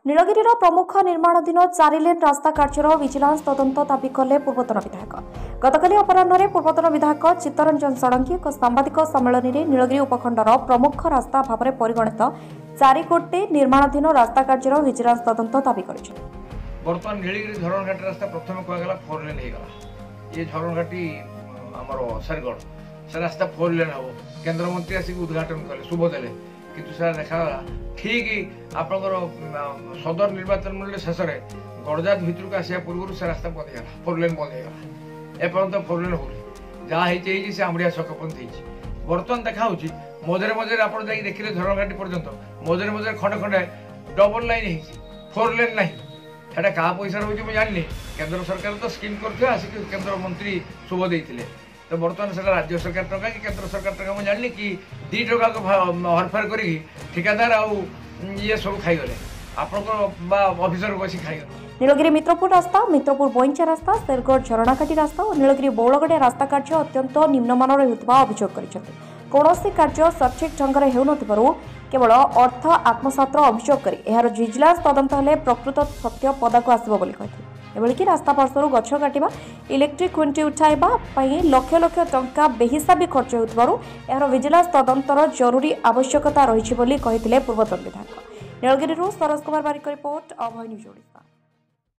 ନୀଳଗିରିର ପ୍ରମୁଖ ନିର୍ମାଣାଧୀନ 4 ଲେନ୍ ରାସ୍ତା କାର୍ଯ୍ୟର ଭିଜିଲାନ୍ସ ତଦନ୍ତ ଦାବି କଲେ ପୂର୍ବତନ ବିଧାୟକ। ଗତକାଲି ଅପରାହ୍ନରେ ପୂର୍ବତନ ବିଧାୟକ ଚିତ୍ତରଞ୍ଜନ ଷଡ଼ଙ୍ଗୀ ଏକ ସାମ୍ବାଦିକ ସମ୍ମିଳନୀରେ ନୀଳଗିରି ଉପଖଣ୍ଡର ପ୍ରମୁଖ ରାସ୍ତା ଭାବରେ ପରିଗଣିତ 4 ଗୋଟି ନିର୍ମାଣାଧୀନ ରାସ୍ତା କାର୍ଯ୍ୟର ଭିଜିଲାନ୍ସ ତଦନ୍ତ ଦାବି କରିଛନ୍ତି। ବର୍ତ୍ତମାନ ନୀଳଗିରି ଝରଣଘାଟି ରାସ୍ତା ପ୍ରଥମେ କୁହାଗଲା 4 ଲେନ୍ ହେଇଗଲା। ଇଏ ଝରଣଘାଟି ଆମର ଶେରଗଡ଼, ସେ ରାସ୍ତା 4 ଲେନ୍ ହେବ। କେନ୍ଦ୍ରମନ୍ତ୍ରୀ ଆସିକି ଉଦ୍ଘାଟନ କଲେ, ଶୁଭ ଦେଲେ, କିନ୍ତୁ ସେଟା ଦେଖାଗଲା ଠିକ୍ ଆପଣଙ୍କର ସଦର ନିର୍ବାଚନ ମଣ୍ଡଳୀ ଶେଷରେ ଗଡ଼ଜାତ ଭିତରକୁ ଆସିବା ପୂର୍ବରୁ ସେ ରାସ୍ତା ବନ୍ଦ ହେଇଗଲା, 4 ଲେନ୍ ବନ୍ଦ ହେଇଗଲା। ଏପର୍ଯ୍ୟନ୍ତ 4 ଲେନ୍ ହେଉନି, ଯାହା ହେଇଛି ହେଇଛି, ସେ ଆମ୍ବଡ଼ିଆ ଛକ ପର୍ଯ୍ୟନ୍ତ ହେଇଛି। ବର୍ତ୍ତମାନ ଦେଖା ହେଉଛି ମଝିରେ ମଝିରେ ଆପଣ ଯାଇକି ଦେଖିଲେ ଝରଣଘାଟି ପର୍ଯ୍ୟନ୍ତ ମଝିରେ ମଝିରେ ଖଣ୍ଡେ ଖଣ୍ଡେ ଡବଲ ଲାଇନ୍ ହେଇଛି, 4 ଲେନ୍ ନାହିଁ। ସେଟା କାହା ପଇସା ରହୁଛି ମୁଁ ଜାଣିନି। କେନ୍ଦ୍ର ସରକାର ତ ସ୍କିମ୍ କରିଥିବେ, ଆସିକି କେନ୍ଦ୍ର ମନ୍ତ୍ରୀ ଶୁଭ ଦେଇଥିଲେ। ତ ବର୍ତ୍ତମାନ ସେଟା ରାଜ୍ୟ ସରକାର ଟଙ୍କା କି କେନ୍ଦ୍ର ସରକାର ଟଙ୍କା ମୁଁ ଜାଣିନି, କି 2 ଟଙ୍କାକୁ ହରଫେର କରିକି ଠିକାଦାର ଆଉ ଇଏ ସବୁ ଖାଇଗଲେ, ଆପଣଙ୍କର ବା ଅଫିସର ବସି ଖାଇଗଲେ। ନୀଳଗିରି ମିତ୍ରପୁର ରାସ୍ତା, ମିତ୍ରପୁର ବଇଞ୍ଚା ରାସ୍ତା, ଶେରଗଡ଼ ଝରଣାଘାଟି ରାସ୍ତା ଓ ନୀଳଗିରି ବଉଳଗଡ଼ିଆ ରାସ୍ତା କାର୍ଯ୍ୟ ଅତ୍ୟନ୍ତ ନିମ୍ନମାନର ହେଉଥିବା ଅଭିଯୋଗ କରିଛନ୍ତି। କୌଣସି କାର୍ଯ୍ୟ ସଠିକ୍ ଢଙ୍ଗରେ ହେଉନଥିବାରୁ କେବଳ ଅର୍ଥ ଆତ୍ମସାତର ଅଭିଯୋଗ କରି ଏହାର ଭିଜିଲାନ୍ସ ତଦନ୍ତ ହେଲେ ପ୍ରକୃତ ସତ୍ୟ ପଦାକୁ ଆସିବ ବୋଲି କହିଥିଲେ। ଏଭଳିକି ରାସ୍ତା ପାର୍ଶ୍ୱରୁ ଗଛ କାଟିବା, ଇଲେକ୍ଟ୍ରିକ୍ ଖୁଣ୍ଟି ଉଠାଇବା ପାଇଁ ଲକ୍ଷ ଲକ୍ଷ ଟଙ୍କା ବେହିସାବି ଖର୍ଚ୍ଚ ହେଉଥିବାରୁ ଏହାର ଭିଜିଲାନ୍ସ ତଦନ୍ତର ଜରୁରୀ ଆବଶ୍ୟକତା ରହିଛି ବୋଲି କହିଥିଲେ ପୂର୍ବତନ ବିଧାୟକ। ନୀଳଗିରିରୁ ସରୋଜ କୁମାର ବାରିକ ରିପୋର୍ଟ, ଅଭୟ ନ୍ୟୁଜ୍ ଓଡ଼ିଶା।